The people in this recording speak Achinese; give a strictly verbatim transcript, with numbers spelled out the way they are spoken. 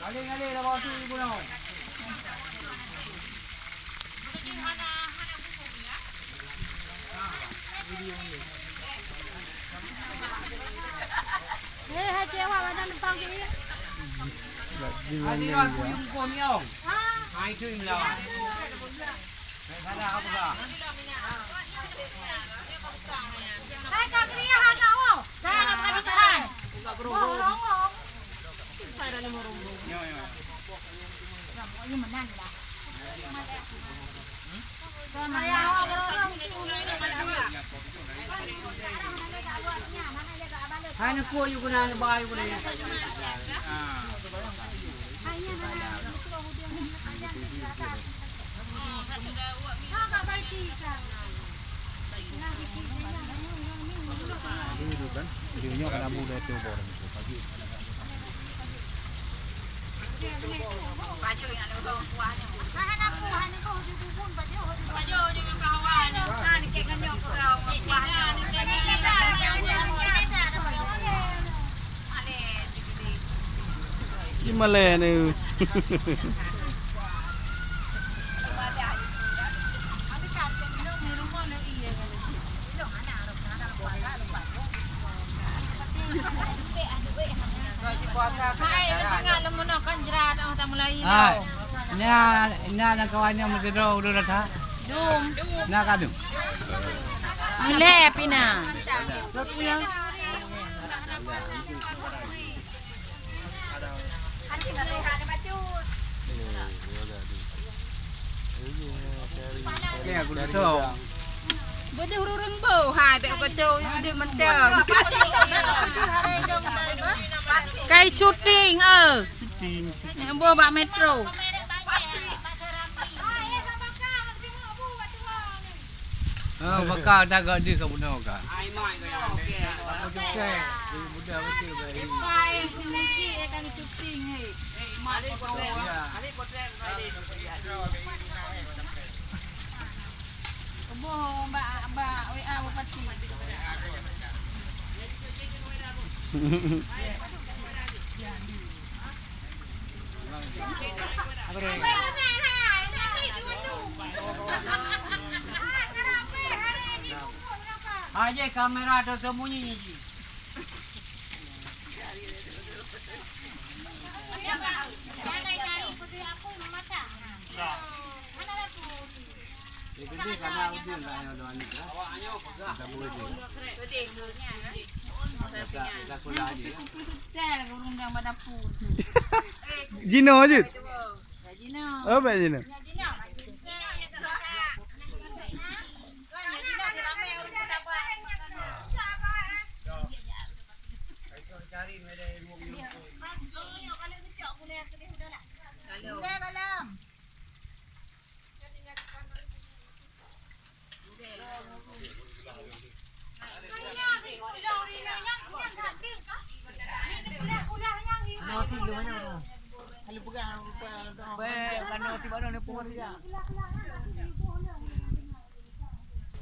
Eh, hai cewek, mana numpang ke? Hadirin aku yang hukum, yong. Hai, tu yang melawan. Hai, Kak Ria, hai, Kak Wo. Hai, anak bukan Tuhan. Bohong. Ini menang dah. Hai, neukuk yue guna, neuba yue guna. Gimana ni? Hai, nya, nya, nya kawan nyang meusidroe ulôn rasa. Dum. Na ka dum. Mulai pina. Beudeuh ureueng boh, hai, bèk kacau, deuh mantong. Kai syuting, eh. Boh bak metro. Ah, baka dah gak deuh ka bunoe ka. Apa tu, Cek? Budak betul, baik. Epa, eh, aku mungkin, eh, kami syuting, eh. Boh, bak, bak W A bupati. Hai, jih kamera tu sembunyi ni, jih. Jinoe jeuet. Oh, baik jinoe.